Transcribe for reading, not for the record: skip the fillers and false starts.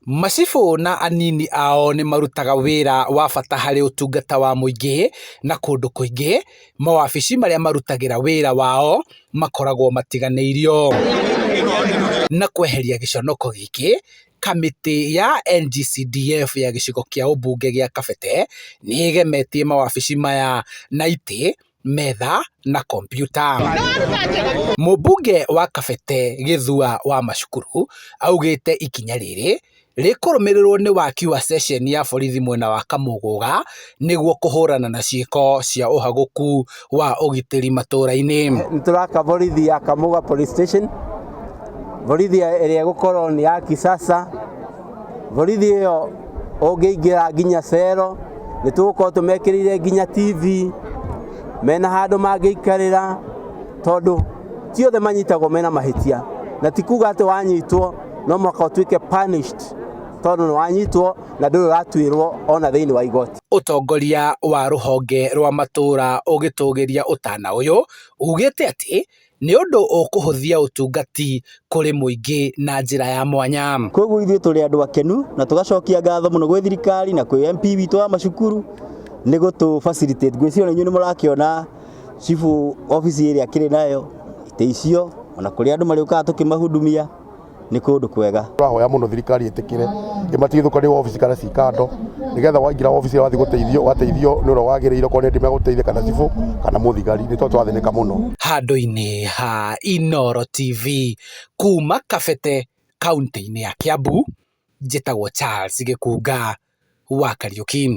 Macibũ na anini ao nĩ marutaga wĩra wa bata harĩ ũtungata wa mũingĩ na kũndũ kũingĩ, mawabici marĩa marutagĩra wĩra wao makoragwo matiganĩirio. Na kweheria gĩconoko gĩkĩ, kamĩtĩ ya NGCDF ya gĩcigo kĩa ũmbunge gĩa Kabete nĩ ĩgemetie mawabici maya na itĩ, metha na kompiuta. Mũmbunge wa Kabete Gĩthua wa Macukuru augĩte ikinya rĩrĩ rĩkũrũmĩrĩrwo nĩ waki wa ceceni ya borithi mwena wa Kamũgũga nĩguo kũhũrana na ciĩko cia ũhagũku wa ũgitĩri matũra-inĩ. Nĩ tũraka borithi ya Kamuga Police Station, borithi ĩrĩa ĩgũkorwo nĩ ya kisasa. Borithi ĩyo ũngĩingĩra nginya cero, nĩ tũgũkorwo tũmekĩrĩire nginya TV, mena handũ mangĩikarĩra, tondũ ti othe manyitagwo mena mahĩtia, na ti kuga atĩ wanyitwo no mũhaka ũtuĩke punished tondũ nĩ wanyitwo na ndũrĩ ũratuĩrwo ona thĩinĩ wa igoti. Ũtongoria wa rũhonge rwa matũra ũgĩtũgĩria ũtana ũyũ ugĩte atĩ nĩ ũndũ ũkũhũthia ũtungati kũrĩ mũingĩ na njĩra ya mwanya. Koguo ithuĩ tũrĩ andũ akenu na tũgacokia ngatho mũno gwĩ thirikari na kwĩ MP witũ wa macukuru nĩ gũtũ facilitate. Ngwĩciria ona inyuĩ nĩ mũrakĩona chifu obici ĩrĩa akĩrĩ nayo, itĩ icio ona kũrĩa andũ marĩũkaga tũkĩmahudumia nĩ kũndũ kwega. Tũrahoya mũno thirikari ĩtĩkĩre ĩmatigithũkanie wabici kana ci kando nĩgetha waingĩra wabici wathiĩ gũteithio ũgateithio nĩ ũrĩa wagĩrĩire okorwo nĩ ndĩmegũteithia kana cibũ kana mũthigari nĩ tondũ tũrathĩnĩka mũno. Handũ-inĩ ha Inooro TV kuma Kabete kaunti-inĩ ya Kiambu, njĩtagwo Charles Gĩkunga wa Kariuki.